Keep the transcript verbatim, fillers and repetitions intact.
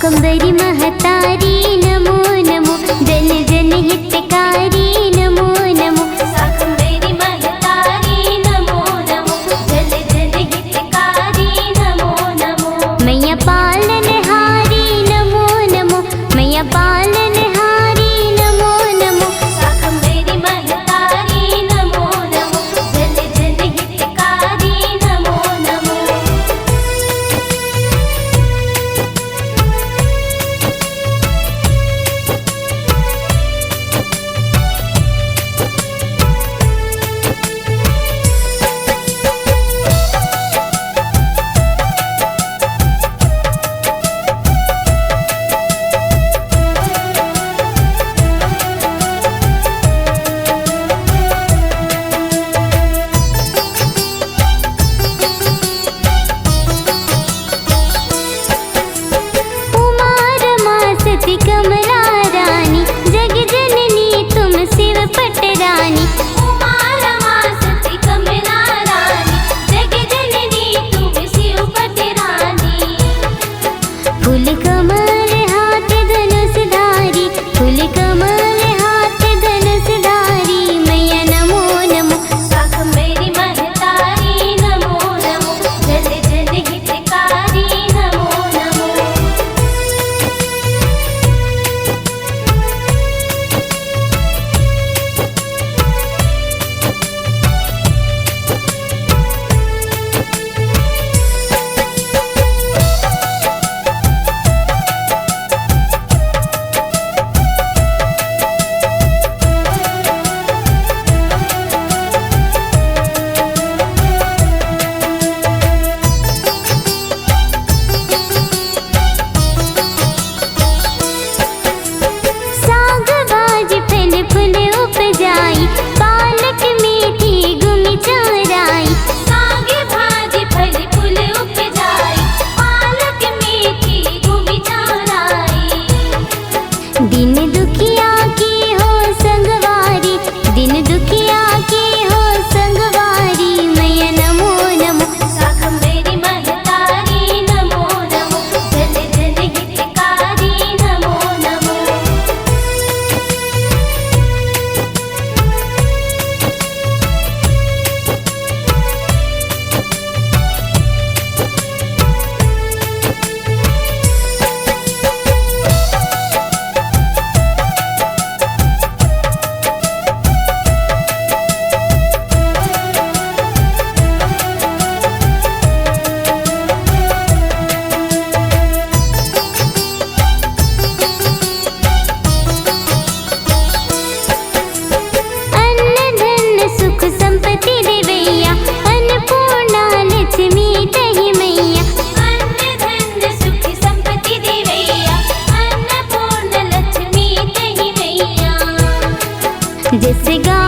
शाकंभरी महतारी नमो नमो, जन जन हितकारी नमो नमो। शाकंभरी महतारी नमो नमो, जन जन हितकारी नमो नमो। मैया पालनहारी नमो नमो, मैया पालनहारी नमो नमो। शाकंभरी महतारी नमो नमो, जन जन हितकारी नमो नमो। उमा रमा सती कमला रानी, जग जननी तुम शिव पटरानी। उमा रमा सती कमला रानी, जग जननी तुम शिव पटरानी। फूल कमल हाथ धनुष धारी, फूल कमल हाथ धनुष धारी, मैया नमो नमो। शाकंभरी महतारी नमो नमो, जन जन हितकारी नमो नमो। साग भाजी फल फूल उपजाई, पालक मेथी गुमी चौराई। साग भाजी फल फूल उपजाई, पालक मेथी गुमी चौराई। दीन दुखिया के हो संगवारी, दीन दुखिया के हो संगवारी, मैया नमो नमो। शाकंभरी महतारी नमो नमो, जन जन हितकारी नमो नमो। अन्न धन सुख संपत्ति देवैया, अन्नपूर्णा लक्ष्मी तही मैया। अन्न धन सुख संपत्ति देवैया, अन्नपूर्णा लक्ष्मी तही मैया। जस गा